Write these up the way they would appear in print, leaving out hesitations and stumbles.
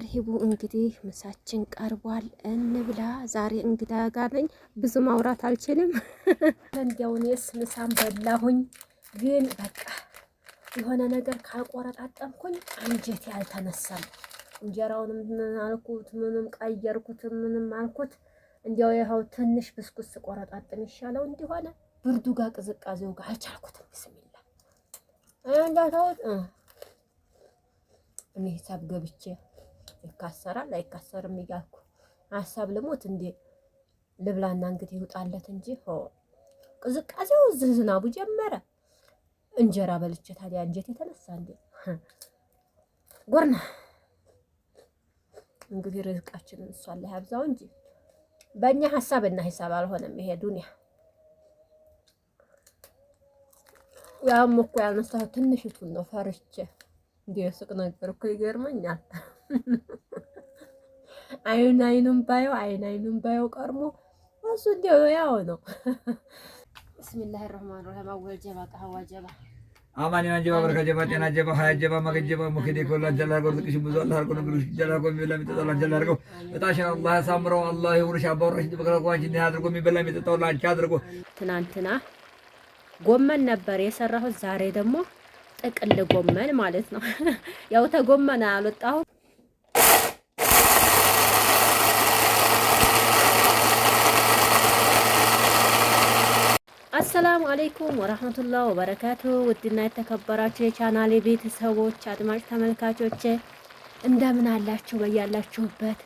አርሂቡ። እንግዲህ ምሳችን ቀርቧል፣ እንብላ። ዛሬ እንግዳ ጋር ነኝ፣ ብዙ ማውራት አልችልም። እንዲያው እኔስ ምሳም በላሁኝ፣ ግን በቃ የሆነ ነገር ካልቆረጣጠምኩኝ አንጀቴ አልተነሳም። እንጀራውንም አልኩት፣ ምንም ቀየርኩት፣ ምንም አልኩት። እንዲያው ይኸው ትንሽ ብስኩት ስቆረጣጥም ይሻለው እንዲሆነ ብርዱ ጋር ቅዝቃዜው ጋር አልቻልኩትም። ብስሚላ እንዳታወጥ እኔ ሂሳብ ገብቼ ይካሰራል አይካሰርም እያልኩ ሀሳብ ልሞት እንዴ ልብላና እንግዲህ ይውጣለት እንጂ ቅዝቃዜው እዚህ ዝናቡ ጀመረ። እንጀራ በልቼ ታዲያ አንጀት የተነሳ እንዴ ጎርና እንግዲህ ርዝቃችንን እሷ ላይ ያብዛው እንጂ በእኛ ሀሳብ እና ሂሳብ አልሆነም ይሄ ዱንያ። ያም እኮ ያነሳሁት ትንሽቱን ነው ፈርቼ። እንዲህ የሱቅ ነገር እኮ ይገርመኛል። አይን አይኑን ባየው አይን አይኑን ባየው ቀርሞ እሱ እንዲያው ያው ነው። ብስሚላህ ረህማን ረሂም አወል ጀባ ቀህዋ ጀባ አማን ጀባ በረካ ጀባ ጤና ጀባ ሀያ ጀባ ማገ ጀባ ሙከዴ ኮላ ጀላ አርገው ርዝቅሽ ብዙ አላህ አርገው ነገሮች ጀላ አርገው የሚበላ የሚጠጣው ላንቺ አላህ አርገው እጣሽን አላህ ያሳምረው አላህ ይሁንሽ አባወራሽ በከረኩ አንቺ እንዲህ አድርጎ የሚበላ የሚጠጣው ላንቺ አድርጎ። ትናንትና ጎመን ነበር የሰራሁት። ዛሬ ደግሞ ጥቅል ጎመን ማለት ነው። ያው ተጎመን አልወጣሁም። አሰላሙ አለይኩም ወራህመቱላህ ወበረካቱ። ውድና የተከበራችሁ የቻናሌ ቤተሰቦች አድማጭ ተመልካቾቼ እንደምን አላችሁ? በያላችሁበት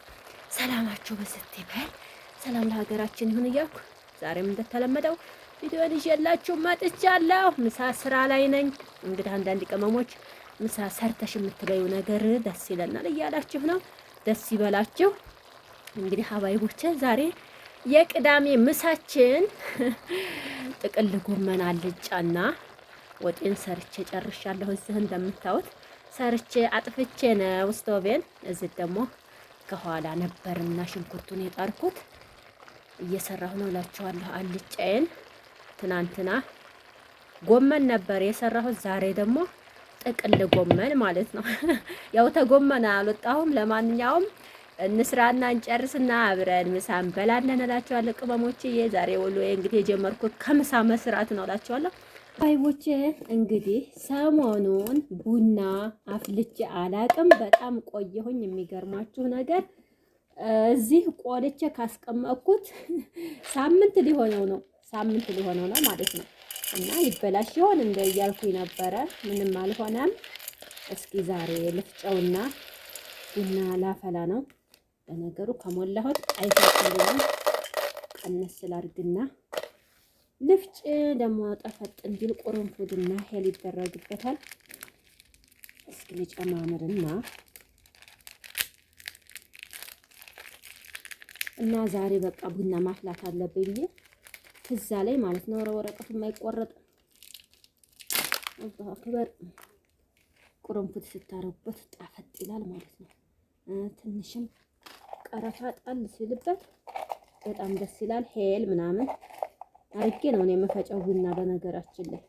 ሰላማችሁ ብዝት ይበል። ሰላም ለሀገራችን ይሁን እያልኩ ዛሬም እንደተለመደው ቪዲዮን ይዤላችሁ መጥቻለሁ። ምሳ ስራ ላይ ነኝ። እንግዲህ አንዳንድ ቅመሞች ምሳ ሰርተሽ የምትበዩ ነገር ደስ ይለናል እያላችሁ ነው። ደስ ይበላችሁ። እንግዲህ ሀባይቦቼ ዛሬ የቅዳሜ ምሳችን ጥቅል ጎመን አልጫና ወጤን ሰርቼ ጨርሻለሁ። እዚህ እንደምታዩት ሰርቼ አጥፍቼ ነው ስቶቬን። እዚህ ደግሞ ከኋላ ነበርና ሽንኩርቱን የጣርኩት እየሰራሁ ነው እላችኋለሁ። አልጫዬን ትናንትና ጎመን ነበር የሰራሁት። ዛሬ ደግሞ ጥቅል ጎመን ማለት ነው። ያው ተጎመን አልወጣሁም። ለማንኛውም እንስራና እንጨርስና አብረን ምሳ እንበላለን እላችኋለሁ። ቅመሞችዬ ዛሬ ወሎ እንግዲህ የጀመርኩት ከምሳ መስራት ነው እላችኋለሁ። ባይቦቼ እንግዲህ ሰሞኑን ቡና አፍልቼ አላቅም። በጣም ቆየሁኝ። የሚገርማችሁ ነገር እዚህ ቆልቼ ካስቀመጥኩት ሳምንት ሊሆነው ነው፣ ሳምንት ሊሆነው ነው ማለት ነው። እና ይበላሽ ይሆን እንደ እያልኩኝ ነበረ። ምንም አልሆነም። እስኪ ዛሬ ልፍጨውና ቡና ላፈላ ነው። ለነገሩ ከሞላሁት አይፈጭልኝም። ቀነስ ላድርግና ልፍጭ። ደግሞ ጠፈጥ እንዲል ቁርንፉድና ሄል ይደረግበታል። እስኪ ልጨማምርና እና ዛሬ በቃ ቡና ማፍላት አለብኝ ብዬ ትዝ አለኝ ማለት ነው። ወረቀቱ የማይቆረጥ አላሁ አክበር። ቁርንፉድ ስታረጉበት ጣፈጥ ይላል ማለት ነው። ትንሽም ቀረፋ ጣል ሲልበት በጣም ደስ ይላል። ሄል ምናምን አርጌ ነው እኔ የምፈጨው ቡና። በነገራችን ላይ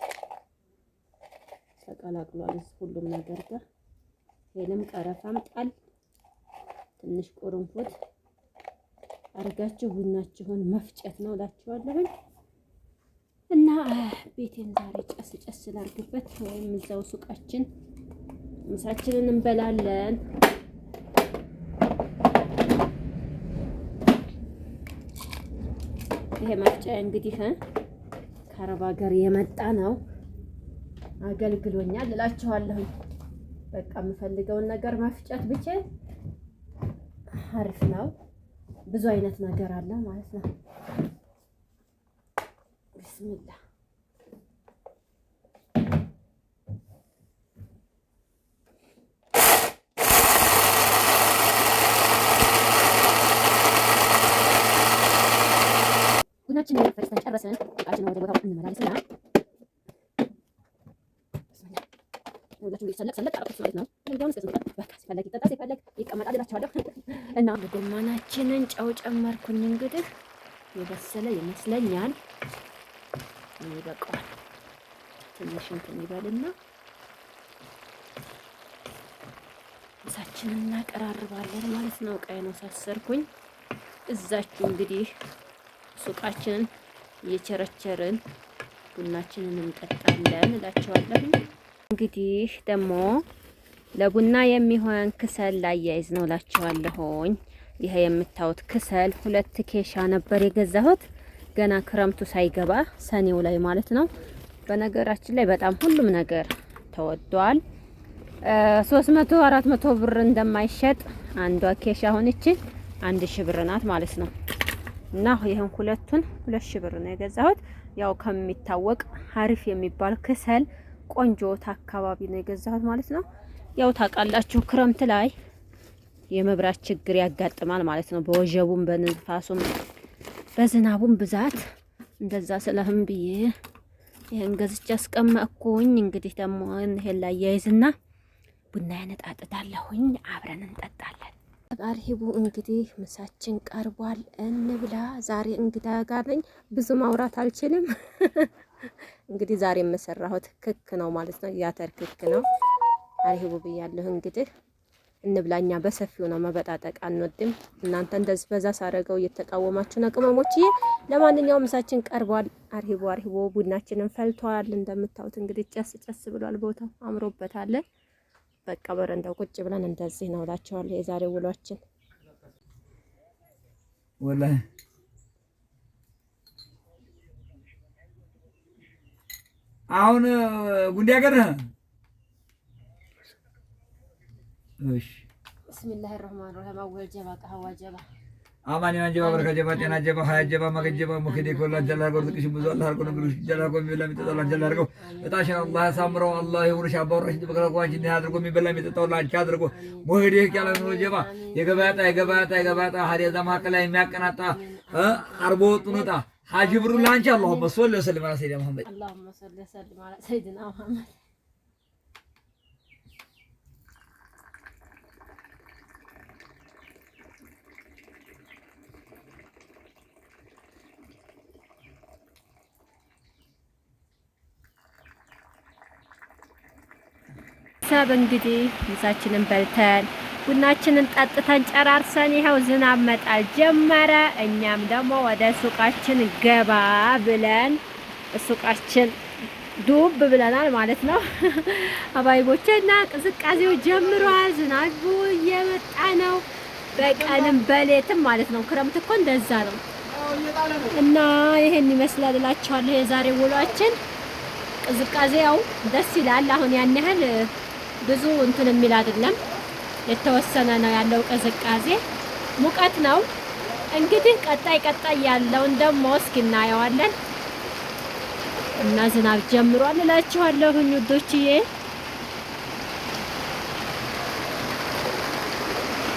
ተቀላቅሏል ሁሉም ነገር ጋር ሄልም ቀረፋም ጣል ትንሽ ቁርንፉድ አርጋችሁ ቡናችሁን መፍጨት ነው እላችኋለሁኝ። እና ቤቴን ዛሬ ጨስ ጨስ ላርግበት ወይም እዛው ሱቃችን ምሳችንን እንበላለን። ይሄ መፍጫ እንግዲህ ከአረብ ሀገር የመጣ ነው፣ አገልግሎኛል እላችኋለሁኝ። በቃ የምፈልገውን ነገር መፍጨት ብቻ አሪፍ ነው። ብዙ አይነት ነገር አለ ማለት ነው። ቢስሚላ ቡናችንን ፈጭተን ጨረስን። እቃችንን ወደ ቦታው እንመላልስና ሁላችሁም ሰለቅ ሰለቅ አደረኩት ማለት ነው። እንዲያውም እስከ በቃ ሲፈለግ ይጠጣ ሲፈለግ ይቀመጣል እላችኋለሁ። እና ጎመናችንን ጨው ጨመርኩኝ። እንግዲህ የበሰለ ይመስለኛል። ይበቃዋል። ትንሽ እንትን ይበልና ምሳችንን እናቀራርባለን ነው። እቃዬን ወሳሰርኩኝ። እዛችሁ እንግዲህ ሱቃችንን እየቸረቸርን ቡናችንን እንጠጣለን እላቸዋለሁ። እንግዲህ ደግሞ ለቡና የሚሆን ክሰል ላያይዝ ነው እላቸዋለሁኝ። ይሄ የምታዩት ክሰል 2 ኬሻ ነበር የገዛሁት ገና ክረምቱ ሳይገባ ሰኔው ላይ ማለት ነው። በነገራችን ላይ በጣም ሁሉም ነገር ተወዷል። 300 400 ብር እንደማይሸጥ አንዷ ኬሻ አሁን እቺ 1000 ብር ናት ማለት ነው። እና ይሄን ሁለቱን 2000 ብር ነው የገዛሁት። ያው ከሚታወቅ አሪፍ የሚባል ክሰል ቆንጆ አካባቢ ነው የገዛሁት ማለት ነው። ያው ታውቃላችሁ ክረምት ላይ የመብራት ችግር ያጋጥማል ማለት ነው። በወጀቡም በንፋሱም በዝናቡም ብዛት እንደዛ ስለህም ብዬ ይሄን ገዝቼ አስቀመጥኩኝ። እንግዲህ ደግሞ ይሄን ላያይዝና ቡና ያነጣጥዳለሁኝ አብረን እንጠጣለን። አርሂቡ እንግዲህ ምሳችን ቀርቧል፣ እንብላ። ዛሬ እንግዳ ጋር ነኝ፣ ብዙ ማውራት አልችልም። እንግዲህ ዛሬ የምሰራሁት ክክ ነው ማለት ነው፣ ያተር ክክ ነው። አርሂቡ ብያለሁ። እንግዲህ እንብላኛ። በሰፊው ነው መበጣጠቅ አንወድም። እናንተ እንደዚህ በዛ ሳረገው እየተቃወማችሁ ነው ቅመሞችዬ። ለማንኛውም ምሳችን ቀርቧል። አርሂቡ አርሂቡ፣ ቡናችንን ፈልቷል። እንደምታዩት እንግዲህ ጨስ ጨስ ብሏል፣ ቦታው አምሮበታል። በቃ በረንዳው ቁጭ ብለን እንደዚህ ነው እላቸዋለሁ የዛሬው ውሏችን። ወላሂ አሁን ጉንዲ ሀገር ነህ? እሺ ብስሚላሂ ረህማን ረሂም አወል ጀባ ቀህዋ ጀባ አማን ጀባ በረካ ጀባ ጤና ጀባ ሀያ ጀባ መገን ጀባ ሙክዴ ኮላ ጀላ አድርገው ርዝቅሽን ብዙ አላህ አድርገው ነገሮች ጀላ አድርገው የሚበላ የሚጠጣው ላንቺ አላህ አድርገው እጣሽን አላህ ያሳምረው አላህ ይሁንሽ አባወራሽ በከረኩ አንቺ እንዲህ አድርጎ የሚበላ የሚጠጣው ላንቺ አድርጎ ሙህዴ ያለ ነው ጀባ የገበያጣ የገበያጣ የገበያጣ ሀዲያ መካከል ላይ የሚያቀናጣ አርቦ ወጡን ዕጣ ሀጂ ብሩ ላንቺ አላሁመ ሶሊ ወሰሊም አላ ሰይዲና ሙሐመድ አላሁመ ሶሊ ወሰሊም አላ ሰይዲና ሙሐመድ። ሰብ እንግዲህ ምሳችንን በልተን ቡናችንን ጠጥተን ጨራርሰን ይኸው ዝናብ መጣል ጀመረ። እኛም ደግሞ ወደ ሱቃችን ገባ ብለን ሱቃችን ዱብ ብለናል ማለት ነው። አባይቦቼ እና ቅዝቃዜው ጀምሯል። ዝናቡ እየመጣ ነው፣ በቀንም በሌትም ማለት ነው። ክረምት እኮ እንደዛ ነው። እና ይሄን ይመስላል እላችኋለሁ የዛሬ ውሏችን። ቅዝቃዜው ደስ ይላል። አሁን ያን ያህል ብዙ እንትን የሚል አይደለም፣ የተወሰነ ነው ያለው ቅዝቃዜ፣ ሙቀት ነው። እንግዲህ ቀጣይ ቀጣይ ያለውን ደግሞ እስኪ እናየዋለን። እና ዝናብ ጀምሯል እላችኋለሁ ውዶችዬ።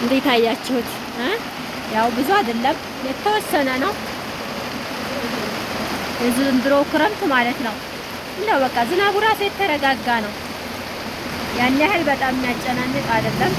እንዴት አያችሁት? ያው ብዙ አይደለም የተወሰነ ነው የዘንድሮ ክረምት ማለት ነው። እንደው በቃ ዝናቡ ራሱ የተረጋጋ ነው። ያን ያህል በጣም የሚያጨናንቅ አይደለም።